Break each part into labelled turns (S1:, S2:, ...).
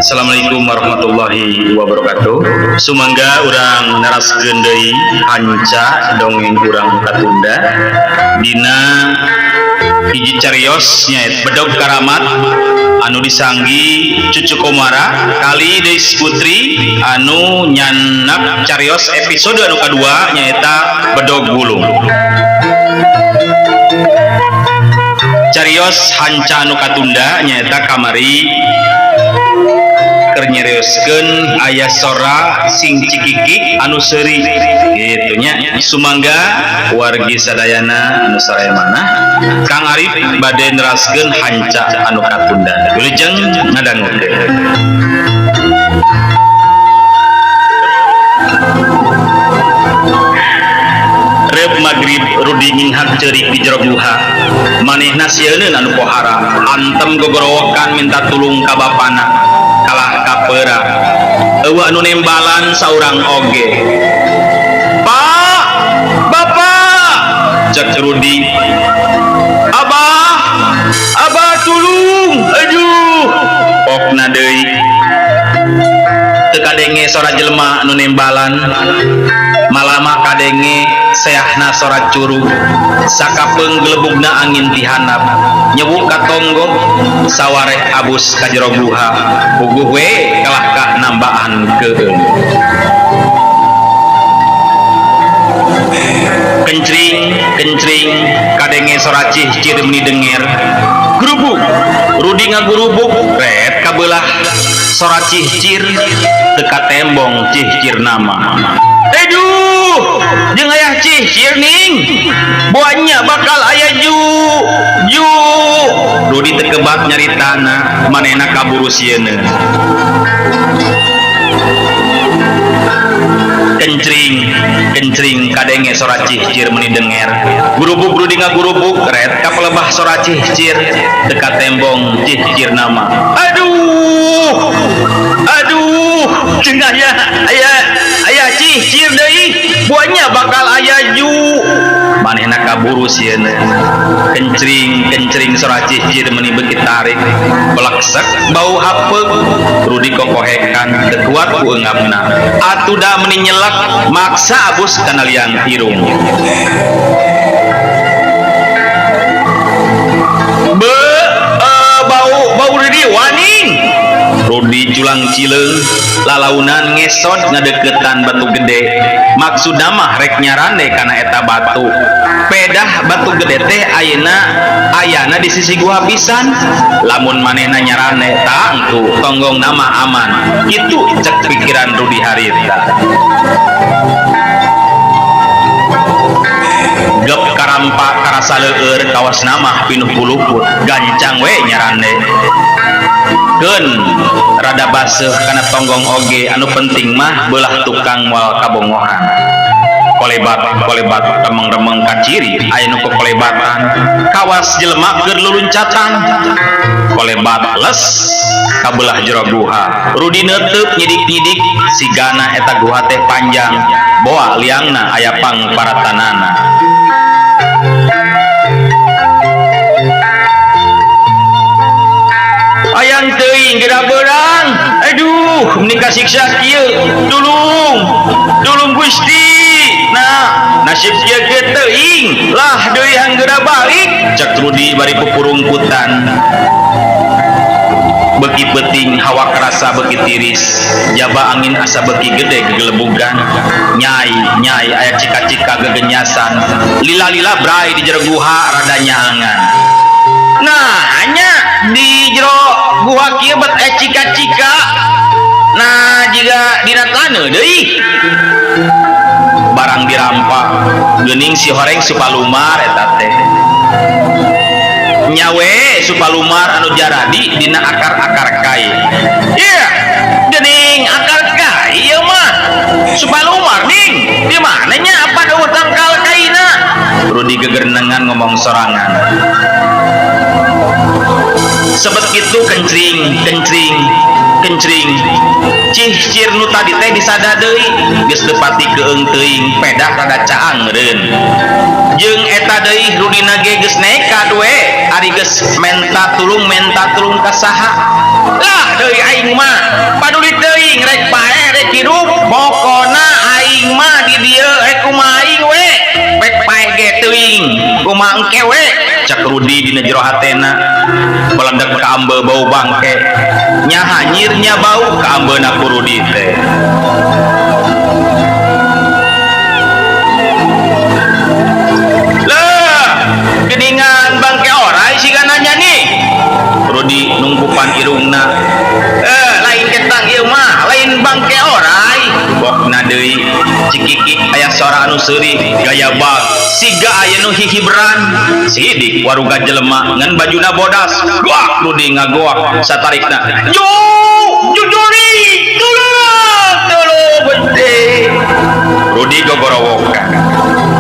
S1: Assalamualaikum warahmatullahi wabarakatuh. Sumangga urang neraskeun deui hanca dongeng urang katunda dina hiji carios nyaeta Bedog Karamat anu disanggi Cucu Komara kali Deis Putri anu nyanak carios episode anu kadua nyaeta Bedog Wulung. Carios hanca anu katunda nyaeta kamari keur nyerioskeun aya sora sing cikikik anu seuri kitu nya. Sumangga wargi sadayana anu saraya manah Kang Arif bade neraskeun hanca anu katunda. Wilujeng ngadangukeun. Reup magrib Rudi nginghak ceurik di jero guha. Manehna sieuneun anu pohara, antem gogorowokan minta tulung ka bapana. Kalah kapera eueuh anu nembalan saurang oge. Pak, Bapak, cek Rudi. Abah, Abah tulung, aduh. Pokna deui. Teu kadenge sora jelema anu nembalan. Malama kadenge seahna sora curug. Sakapeung gelebugna angin ti handap. Nyewuk ka tonggoh sawareh abus ka jero guha. Puguh we kalah ka nambaan keueung. Kencring, kencring kadenge sora cihcir meni denger. Grubuk, Rudi ngagurubuk ret kabelah sora cihcir teu katembong cihcir nama. Aduh, jeung aya cihcir ning. Buahnya bakal aya ju ju. Rudi teu kebak nyaritana, manehna kaburu sieuna. Kencring, kencring kadenge sora cihcir meni denger. Gurubuk Rudi ngagurubuk ret kapelebah sora cihcir teu katembong cihcir nama. Aduh, aduh, jeung aya aya aya cihcir deui. Buahnya bakal aya ju. Manehna kaburu sieuna. Kencring, kencring sora cihcir meni beuki tarik. Beleksek bau hapeuk. Rudi kokohekan teu kuat ku eungapna. Atuda meni nyelek maksa abus kana liang irung. Be bau bau Rudi waning. Rudi julang cileung lalaunan ngesot ngadeukeutan batu gede. Maksudna mah rek nyarande kana eta batu. Pedah batu gede teh ayeuna ayana di sisi guha pisan. Lamun manehna nyarande tangtu tonggong nama aman. Kitu cek pikiran Rudi harita. Gep karampa karasa leueur kawas nama pinuh kuluput gancang we nyarande. Keun rada baseuh kana tonggong oge anu penting mah beulah tukang moal kabongohan. Kolebat kolebat remeng-remeng kaciri aya nu kokolebatan kawas jelema keur luluncatan. Kolebat les kabelah jero guha. Rudi neuteub nyidik-nyidik sigana eta guha teh panjang boa liangna aya pangparatanana. Ayang teuing geura beurang. Aduh, meni kasiksa kieu. Tulung, tulung Gusti. Nah, nasib kieu ge teuing. Lah deui hanggeura balik. Cek Rudi bari pupurungkutan. Beki peuting hawa kerasa beki tiris. Jaba angin asa beki gede gegelebugan. Nyai, nyai aya cika-cika gegenyasan. Lila-lila brai di jero guha rada nyaangan. Nah, hanya di jero guha kieu bet aya cika-cika. Taneuh deui. Barang dirampa geuning si horeng Supalumar eta teh. Nyawe Supalumar anu jaradi dina akar-akar kai. Iya, geuning akar kai ieu mah. Supalumar ding, di mana nya apa eueuh tangkal kaina? Rudi gegernengan ngomong sorangan. Sebet kitu kencring, kencring, kencring. Cih cir nu tadi teh disada deui, geus teu pati keung teuing, pedah rada caang eureun. Jeung eta deui Rudina ge geus nekad we, ari geus menta tulung ka saha. Lah deui aing mah, paduli teuing rek paeh rek hirup, pokona aing mah di dieu rek kumaha aing we, rek paeh ge teuing, kumaha engke we, cak Rudi dina jero hatena. Balendak ka ambe bau bangke, nya hanyir nya bau ka ambeuna ku Rudi teh. Lah, geningan bangke orai siga nanya nih. Rudi nungkupan irungna. Lain ketang ieu mah, lain bangke orai. Bokna deui cikikik aya sora anu seuri gaya bag siga aya nu hihibran. Sidik waruga jelema ngan bajuna bodas. Goak Rudi ngagoak satarikna. Yo, jujuri, tulung, tulung gede. Rudi gogorowokan.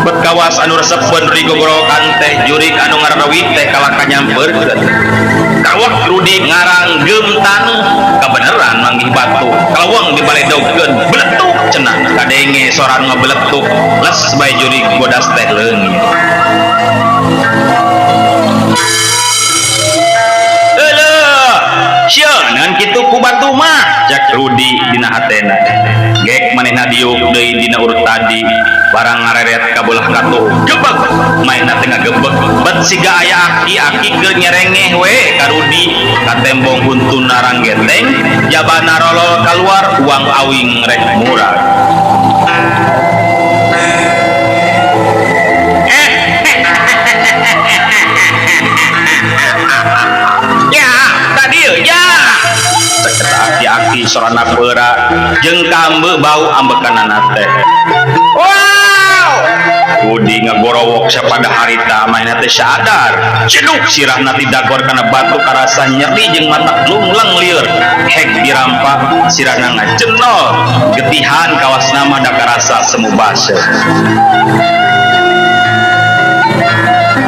S1: Bet kawas anu resepeun Rudi gogorowokan teh jurik anu ngarawit teh kalaka nyamperkeun. Kawak Rudi ngaranggem taneuh kabeneran manggih batu. Kalawang dibaledogkeun beletuk cenah kadenge soran ngabeletuk les bae jurik bodas teh leungit. Euleuh, sieun kitu ku batu mah cak Rudi dina hatena. Gek manehna diuk deui dina urut tadi barang ngareret ka beulah katuh gebeg manehna teh ngagebeg bet siga aya aki-aki keur nyerengeh we ka Rudi katembong huntuna ranggeteng jabana rolol kaluar uang awing rek murag. Ya tadi ya cek aki-aki sorana peura jeung kambe bau ambekanana teh. Wow, Rudi ngagorowok sapada harita manehna teh sadar ceduk sirahna ti dagor kana batu karasa nyeri jeung mata lunglang lieur hek dirampa sirahna ngajenol getihan kawasna mah da karasa semu base.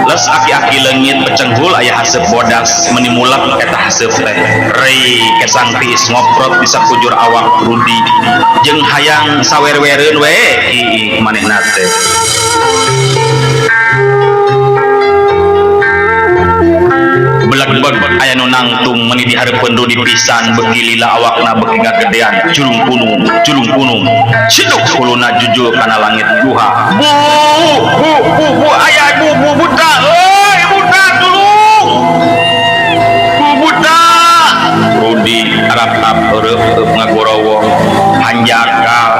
S1: Les aki-aki leungit pecenghul aya haseup bodas menimulak eta haseup teh rei kesang tiis ngoprot di sakujur awak Rudi jeung hayang sawer-wereun we iih manehna teh. Beleg-beg aya nu nangtung meuni dihareupeun Rudi pisan beuki lila awakna beuki ngagedean julung punung ciduk huluna jujul kana langit guha. Bu bu bu bu aya bu bu buta euy buta tulung bu buta. Rudi arap-arap eureup ngagorowok hanjakal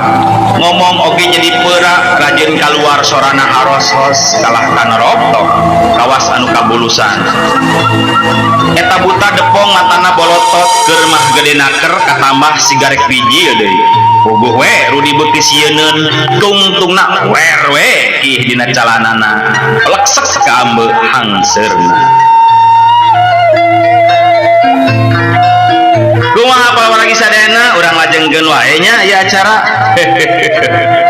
S1: ngomong oge jadi peura rajin kaluar sorana haros-hos kalah kana rotok kawas anu kabulusan. Eta buta depong matana bolotot keur mah gede naker katambah sigarek biji deui. Puguh we Rudi beuki sieuneun tungtungna wer we kih dina calanana leksek ka ambe hangseurna. Kumaha pawaragi sadayana urang lajengkeun wae nya ieu acara.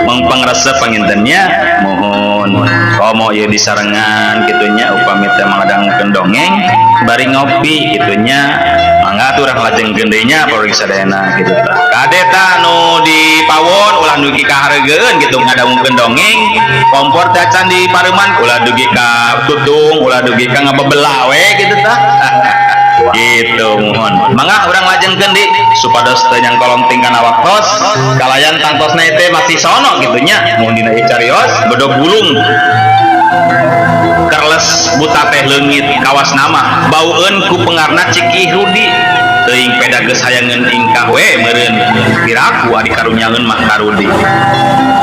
S1: Mangpangresep pangintennya mohon komo ieu disarengan kitu nya upami teh mangadangkeun dongeng bari ngopi kitu nya mangga atuh urang lajengkeun deui nya pawaragi sadayana kitu tah. Kade tah nu di pawon ulah dugi ka hareugeun kitu ngadangukeun dongeng kompor teh acan di pareuman ulah dugi ka tutung ulah dugi ka ngabebela we kitu tah. Gitu mohon mangga urang lajengkeun di supados teu nyangkolong tingkana waktos kalayan tangtosna teh masih sono kitu nya mun dina ieu carios bedog gulung kerles buta teh leungit kawas nama baueun ku pengarna Ciki Rudi teuing peda geus hayangeun ingkah we meureun piraku adi karunyaeun mah ka Rudi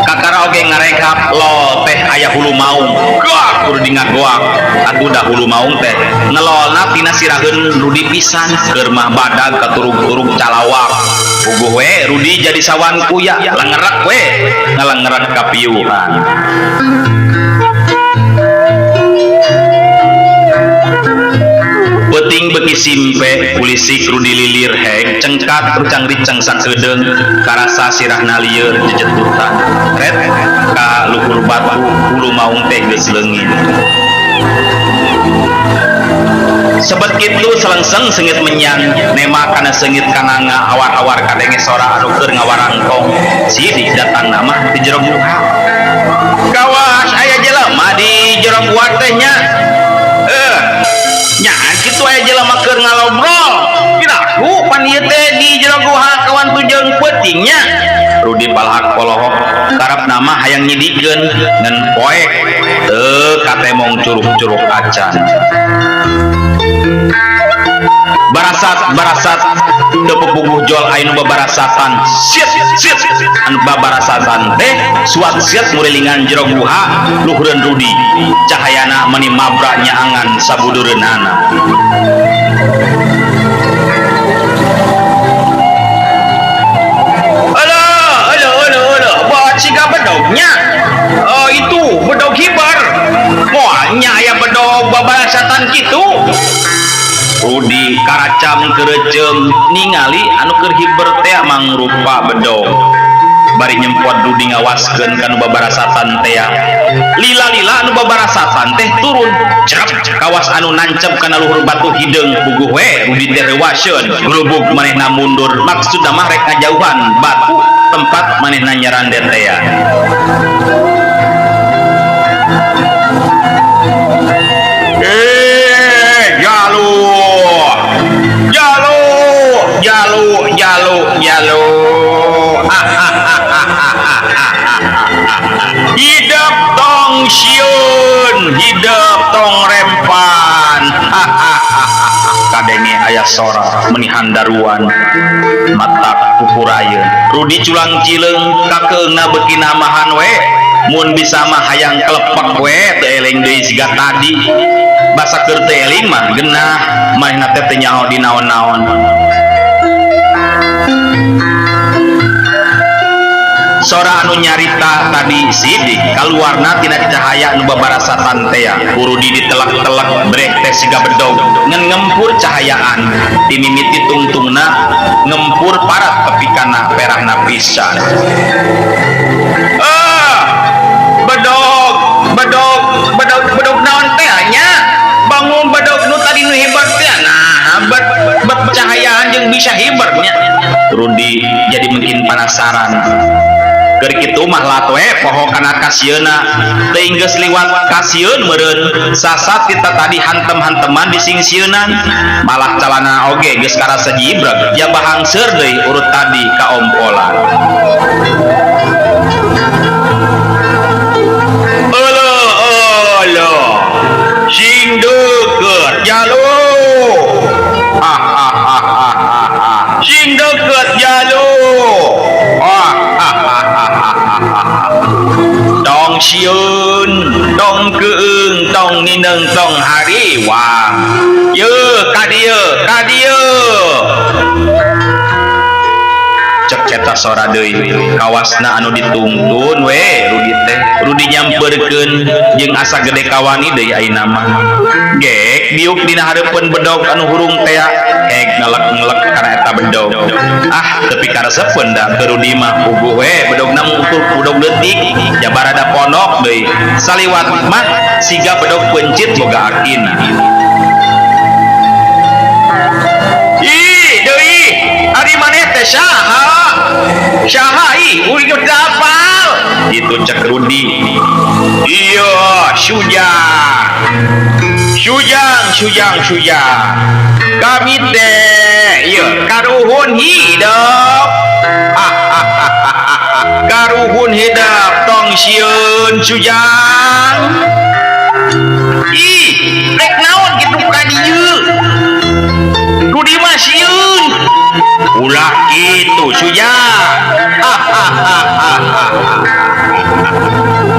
S1: kakara oge ngarekap lol teh aya hulu maung goak Rudi ngagoak atuh da hulu maung teh ngelolna tina siraheun Rudi pisan keur mah badag katurug-turug calawak. Puguh we Rudi jadi sawan kuya lengerak we ngalengerak kapiuhan. Peuting beuki simpe kulisik Rudi lilir hek cengkat rucang-ricang sakedeung karasa sirahna lieur jejetutan ret ka luhur batu hulu maung teh geus leungit. Sebet kitu selengseng seungit menyan nema kana seungit kananga awar-awar kadenge sora anu keur ngawarangkong sidik datang mah di jero guha. Kawas aya jelema di jero gua teh nya. Nya kitu aya jelema keur ngalobrol. Piraku pan ieu teh di jero guha kawan tujeung peuting nya. Rudi palhak polohok karep nama hayang nyidikeun ngan poek teu katemong curug-curug acan. Barasat teu pupuguh jol aya nu babarasatan siet siet anu babarasatan teh suat siet murilingan jero guha luhureun Rudi cahayana meni mabra nyaangan sabudureunana. Alah alah alah alah bawa siga bedognya. Oh itu bedog hibar moal nya aya bedog babarasatan kitu. Rudi karacam kereceum ningali anu keur hiber teh mangrupa bedog. Bari nyempot Rudi ngawaskeun ka nu babarasatan teh. Lila-lila anu babarasatan teh turun cerep kawas anu nancep kana luhur batu hideung puguh we Rudi teh reuwaseun grubug manehna mundur maksudna mah rek ngajauhan batu tempat manehna nyarande teh. Jalu jalu jalu jalu. Hidup tong sieun, hidup tong rempan. Kadenge aya sora meni handaruan mata kukurayeun. Rudi culang cileung kakeungna beuki namahan we. Mun bisa mah hayang kelepek we teu eling deui siga tadi. Basa keur teu eling mah genah manehna teh teu nyaho di naon-naon. Sora anu nyarita tadi sidik kaluarna tina cahaya anu babarasatan tea. Ku Rudi ditelek-telek breh teh siga bedog ngan ngempur cahayaan timimiti tungtungna ngempur parat tepi kana perahna pisan. Bedog bedog bedog bedog naon teh nya? Bangun bedog nu tadi nu hebat teh nah bet bet cahayaan jeung bisa hibernya. Rudi jadi mungkin penasaran. Keur kitu mah lat we poho kana kasieuna teuing geus liwat kasieun meureun sasat kita tadi hantem-hanteman disingsieunan malah calana oge geus karasa jibreg jabah hangseur deui urut tadi kaompolan. Euleuh euleuh sing deukeut jalu. Sing deukeut jalu. Tong sieun tong keung tong nineung tong hariwang. Yeuh ka dieu ka dieu. Cek eta sora deui kawasna anu ditungtun we Rudi teh. Rudi nyamperkeun jeung asa gede kawani deui ayeuna mah. Gek diuk dina hareupeun bedog anu hurung tea hek ngelek-ngelek kana eta bedog. Ah tepi karesepeun da ke Rudi mah puguh we bedogna ukur bedog leutik jabarada pondok deui saliwat mah siga bedog pencit boga akina. Ih deui ari maneh teh saha? Saha ih uing teu hafal. Itu cek Rudi. Iya Sujang. Sujang Sujang Sujang. Kami teh ieu karuhun hidup. Karuhun hidup tong sieun Sujang. Ih rek naon kitu ka dieu? Rudi mah sieun. Ulah kitu Sujang.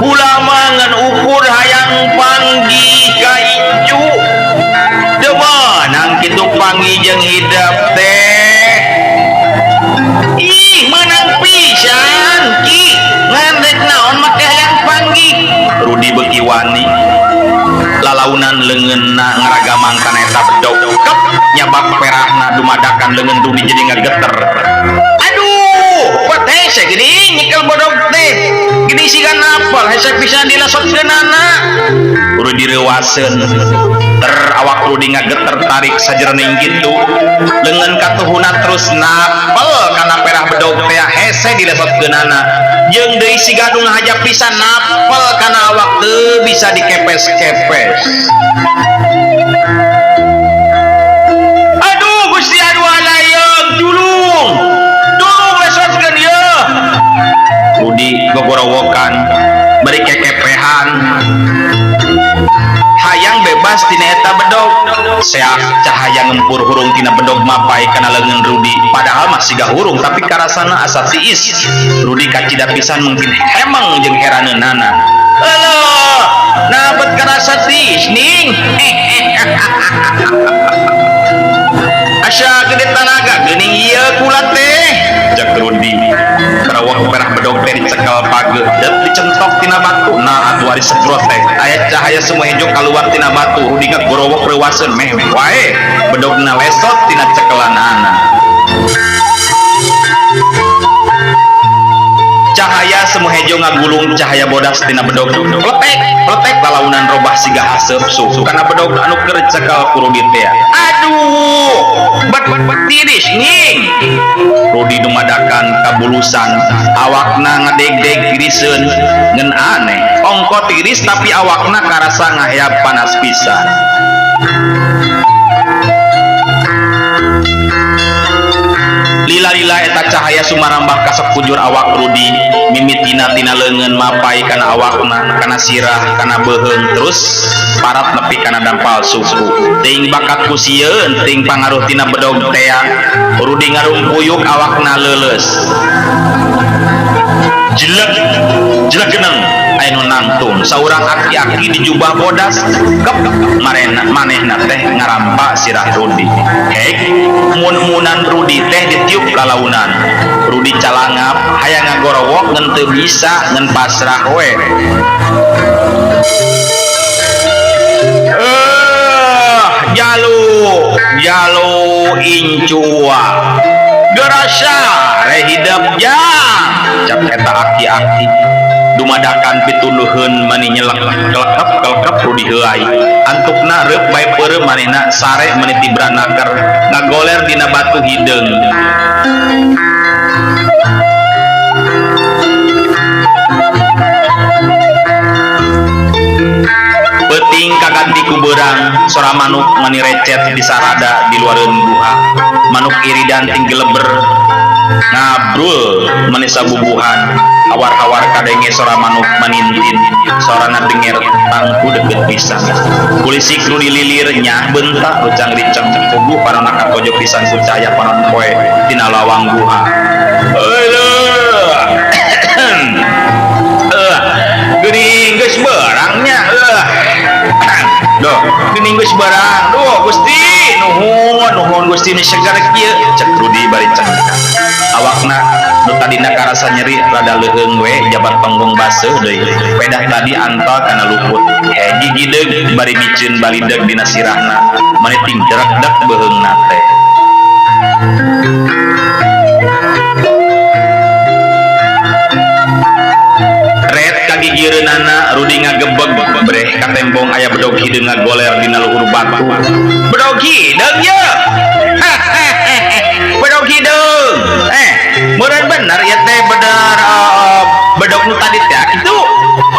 S1: Ulah mah ngan ukur hayang panggih ka incu. Teu meunang kitu panggih jeung hidup teh. Nyabak perahna dumadakan leungeun Rudi jadi ngageter. Aduh, bet hese geuning nyekel bodog teh. Geuning siga napel hese pisan dilesotkeunana. Rudi reuwaseun. Ter awak Rudi ngageter tarik sajeroning kitu. Leungeun katuhuna terus napel kana perah bedog teh hese dilesotkeunana. Jeung deui siga nu ngahaja pisan napel kana awak teu bisa dikepes-kepes. Aduh Gusti aduh alayeng tulung. Tulung lesotkeun ieu. Rudi gogorowokan bari kekepehan. Hayang bebas tina eta bedog. Seak cahaya ngempur hurung tina bedog mapai kana leungeun Rudi. Padahal mah siga hurung tapi karasana asa tiis. Rudi kacida pisan mungkin hemeng jeung heraneunana. Euleuh, nah bet karasa tiis ning. Asa gede tanaga geuning ieu kula teh. Cek Rudi. Karawak perah bedog teh dicekel page dan dicentok tina batu. Nah atuh ari seprot teh aya cahaya semua hejo kaluar tina batu. Rudi ngagorowok reuwaseun meh wae bedogna lesot tina cekelanana. Cahaya semu hejo ngagulung cahaya bodas tina bedog. Pletek pletek lalaunan robah siga haseup suhu kana bedog anu keur cekel ku Rudi teh. Aduh, bet bet tiris ning. Rudi dumadakan kabulusan, awakna ngedegdeg tiriseun ngan aneh. Ongko tiris tapi awakna karasa ngahayap panas pisan. Lila-lila eta cahaya sumarambah ka sakujur awak Rudi, mimitina tina leungeun mapai kana awakna, kana sirah, kana beuheung, terus parat nepi kana dampal suku. Teuing bakat ku sieun, teuing pangaruh tina bedog tea. Rudi ngarungkuyuk awakna leuleus. Jelek, jelek geneng aya nu nangtung. Saurang aki-aki di jubah bodas, kep marena manehna teh ngarampa sirah Rudi. Hek, mun-munan Rudi teh ditiup lalaunan. Rudi calangap hayang ngagorowok ngan teu bisa ngan pasrah we. Jalu, jalu incua. Gerasa rehidep jang. Cap eta aki-aki dumadakan pitunduheun mani nyelek kelekep kelekep Rudi heuay. Antukna reup bae peureum manehna sare mani tibra naker ngagoler dina batu hideung. Peuting kaganti ku beurang, sora manuk mani recet di sarada di luareun guha. Manuk iridan tinggeleber ngabrul mani sabubuhan. Hawar-hawar kadenge sora manuk manintin, sorana denger tangku deket pisan. Kulisik Rudi lilir nyah bentak rucang riceng puguh parona katojo pisan ku cahaya panon poe tina lawang guha. Euleuh. Geuning geus beurangnya. Duh, geuning geus beurang. Duh, Gusti, nuhun, nuhun Gusti nu segar kieu. Cek Rudi bari cengkak. Awakna nu tadina karasa nyeri rada leuheung we jabat tonggong baseuh deui. Pedah tadi antal kana luput. Hegi gideug bari miceun balideg dina sirahna. Mani ting jerekdek beuheungna teh. Red kagigireunana Rudi ngagebeg breh katembong aya bedog hideung ngagoler dina luhur batu. Bedog hideung ye. Bedog hideung. Meureun bener ieu teh bener bedog nu tadi teh kitu.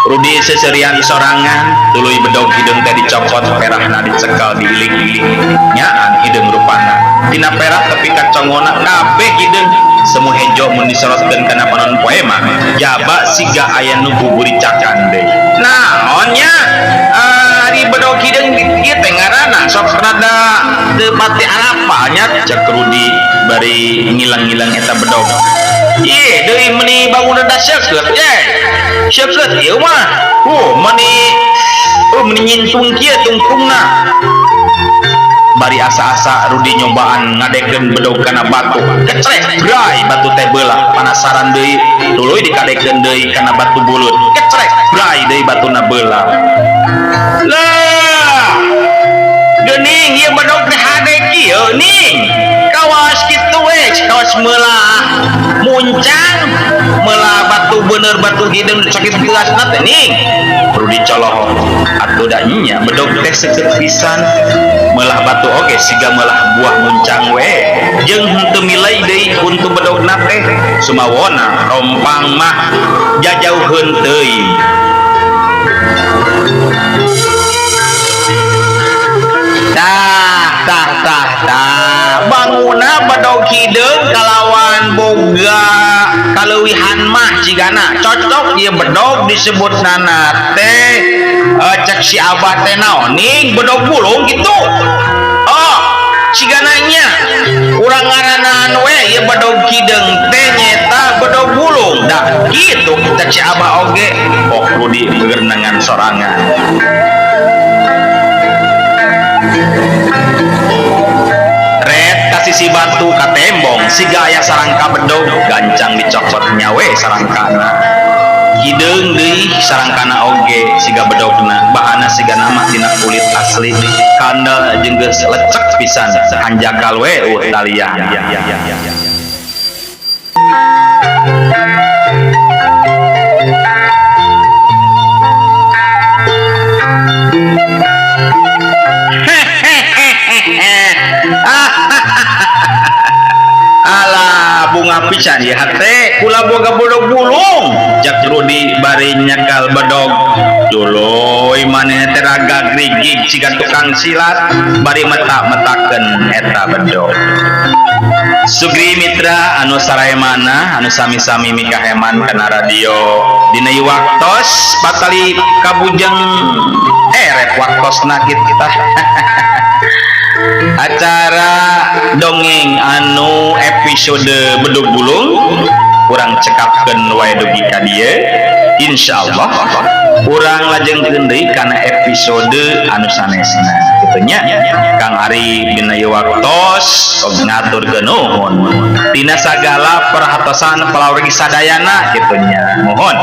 S1: Rudi seserian sorangan tuluy bedog hideung teh dicopot perahna dicekel diiling-iling. Nyaan hideung rupana. Tina perak tepi ka congona kabeh hideung. Semu hejo mun disorotkeun kana panon poe mah jaba siga aya nu buburicakan deui. Naon nya? Ari bedog hideung ieu teh ngaranna sok rada teu pati arapal nya cek Rudi bari ngilang-ngilang eta bedog. Ih, deui meuni bangunan da seukeut ye. Seukeut ieu mah. Meuni meuni nyintung kieu tungtungna. Bari asa-asa Rudi nyobaan ngadekeun bedog kana batu. Kecrek, bray batu teh beulah. Panasaran deui, tuluy dikadekeun deui kana batu bulut. Kecrek, bray deui batuna beulah. Lah, geuning Ning ieu bedog teh hade kieu ning. Kawas kitu we, kawas meulah muncang, meulah batu bener batu hideung sakit gelasna teh ning. Rudi colohok atuh da nya bedog teh seukeut pisan. Meulah batu oge siga meulah buah muncang we. Jeung henteu milai deui huntu bedogna teh sumawona rompang mah jajauheun teuing. Tah tah tah tah banguna bedog hideung kalawan boga kaleuwihan mah cigana cocok ieu bedog disebutna teh cek si abah teh naon ning bedog bulung kitu. Oh cigana nya urang ngaranaan we ieu bedog hideung teh nyeta bedog bulung dah kitu cek si abah oge. Oh Rudi gegerenangan sorangan. Red kasisi batu katembong siga aya sarangka bedog gancang dicokot nyawe sarangkana. Hideung deui sarangkana oge siga bedogna bahana siga nama tina kulit asli kandel jeung geus lecek pisan hanjakal we eueuh talian. Alah bunga pisan ieu hate kula boga bedog bulung jak Rudi bari nyekal bedog duluy maneh teh raga grigig siga tukang silat bari metak-metakeun eta bedog. Sugri mitra anu saraemana anu sami-sami mikaheman kana radio dina ieu waktos patali kabujeng erep waktosna kita. Acara dongeng anu episode bedog bulung kurang cekapkeun wae dugi ka dieu. Insyaallah urang lajengkeun deui kana episode anu sanesna kitu nya. Kang Ari dina ieu waktos ngaturkeun nuhun tina sagala perhatosan palawargi sadayana kitu nya. Mohon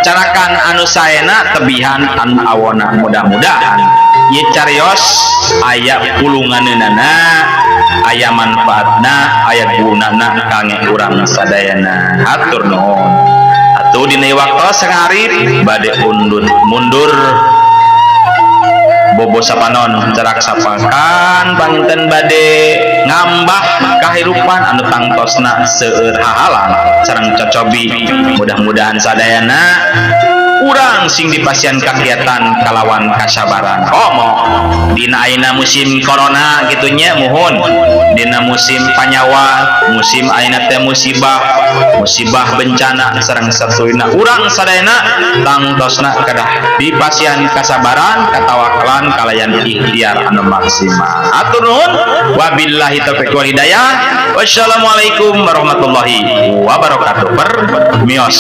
S1: carakan anu saena tebihan anu awona mudah-mudahan ieu carios aya pulunganeunana aya manfaatna aya gunana kangge urang sadayana. Hatur nuhun. Atuh dina ieu waktos Kang Arif bade undut mundur bobo sapanon cerak sapakan panginten bade ngambah kahirupan anu tangtosna seueur hahalang sareng cocobi. Mudah-mudahan sadayana urang sing dipasian kagiatan kalawan kasabaran. Komo dina ayeuna musim corona kitu nya muhun dina musim panyawa musim ayeuna teh musibah musibah bencana sareng satuluyna urang sadayana tangtosna kedah dipasian kasabaran katawakalan kalayan ikhtiar anu maksimal. Atur nuhun wabillahi taufiq wal hidayah. Wassalamualaikum warahmatullahi wabarakatuh. Permios.